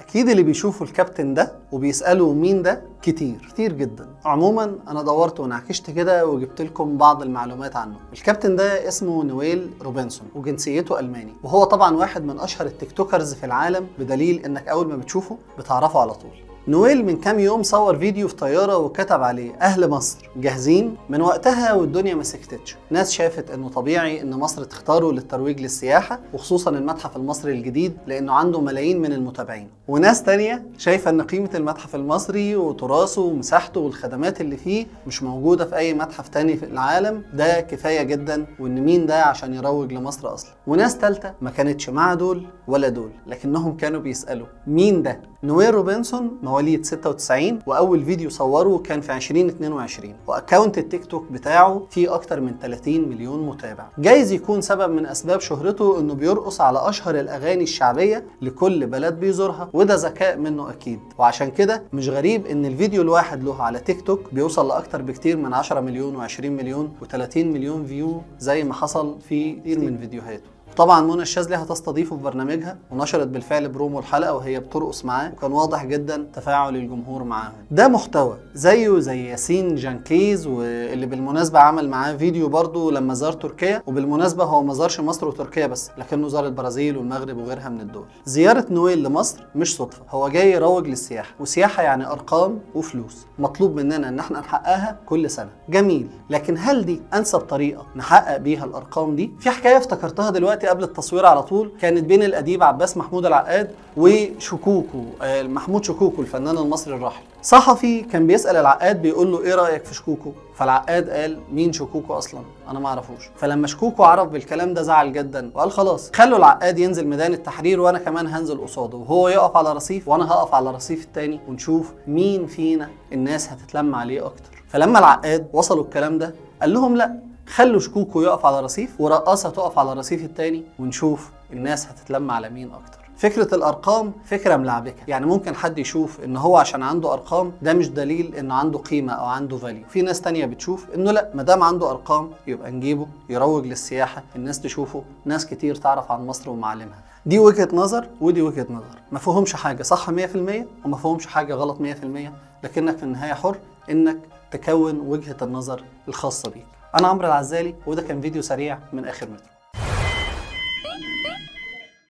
اكيد اللي بيشوفوا الكابتن ده وبيسالوا مين ده كتير كتير جدا. عموما انا دورت ونعكشت كده وجبت لكم بعض المعلومات عنه. الكابتن ده اسمه نويل روبنسون وجنسيته الماني، وهو طبعا واحد من اشهر ال TikTokers في العالم، بدليل انك اول ما بتشوفه بتعرفه على طول. نويل من كام يوم صور فيديو في طيارة وكتب عليه أهل مصر جاهزين. من وقتها والدنيا ما سكتتش، ناس شافت إنه طبيعي إن مصر تختاره للترويج للسياحة، وخصوصا المتحف المصري الجديد لأنه عنده ملايين من المتابعين، وناس تانية شايفة إن قيمة المتحف المصري وتراثه ومساحته والخدمات اللي فيه مش موجودة في أي متحف تاني في العالم، ده كفاية جدا، وإن مين ده عشان يروج لمصر أصلا. وناس تالتة ما كانتش مع دول ولا دول، لكنهم كانوا بيسألوا مين ده؟ نويل روبنسون مواليد 96، واول فيديو صوره كان في 2022، و account التيك توك بتاعه فيه اكتر من 30 مليون متابع. جايز يكون سبب من اسباب شهرته انه بيرقص على اشهر الاغاني الشعبية لكل بلد بيزورها، وده ذكاء منه اكيد، وعشان كده مش غريب ان الفيديو الواحد له على تيك توك بيوصل لاكتر بكتير من 10 مليون و20 مليون و30 مليون view زي ما حصل في كتير من فيديوهاته. طبعا منى الشاذلي هتستضيفه في برنامجها، ونشرت بالفعل برومو الحلقة وهي بترقص معاه، وكان واضح جدا تفاعل الجمهور معاهم. ده محتوى زيه زي ياسين جانكيز، واللي بالمناسبة عمل معاه فيديو برضه لما زار تركيا، وبالمناسبة هو ما زارش مصر وتركيا بس، لكنه زار البرازيل والمغرب وغيرها من الدول. زيارة نويل لمصر مش صدفة، هو جاي يروج للسياحة، وسياحه يعني ارقام وفلوس مطلوب مننا ان احنا نحققها كل سنة. جميل، لكن هل دي انسب طريقه نحقق بيها الارقام دي؟ في حكاية افتكرتها دلوقتي قبل التصوير على طول، كانت بين الأديب عباس محمود العقاد وشكوكو، محمود شكوكو الفنان المصري الراحل. صحفي كان بيسأل العقاد بيقول له ايه رأيك في شكوكو؟ فالعقاد قال مين شكوكو اصلا؟ انا ما اعرفوش. فلما شكوكو عرف بالكلام ده زعل جدا وقال خلاص خلوا العقاد ينزل ميدان التحرير وانا كمان هنزل قصاده، وهو يقف على رصيف وانا هقف على الرصيف التاني، ونشوف مين فينا الناس هتتلم عليه اكتر. فلما العقاد وصلوا الكلام ده قال لهم لا، خلوا شكوكو يقف على رصيف ورقاصة تقف على الرصيف التاني، ونشوف الناس هتتلم على مين اكتر. فكرة الارقام فكرة ملعبكة، يعني ممكن حد يشوف ان هو عشان عنده ارقام ده مش دليل انه عنده قيمة او عنده value، في ناس تانية بتشوف انه لا، ما دام عنده ارقام يبقى نجيبه يروج للسياحة، الناس تشوفه، ناس كتير تعرف عن مصر ومعالمها. دي وجهة نظر ودي وجهة نظر، ما فيهمش حاجة صح 100% وما فيهمش حاجة غلط 100%، لكنك في النهاية حر انك تكون وجهة النظر الخاصة بيك. أنا عمرو العزالي، وده كان فيديو سريع من آخر مترو.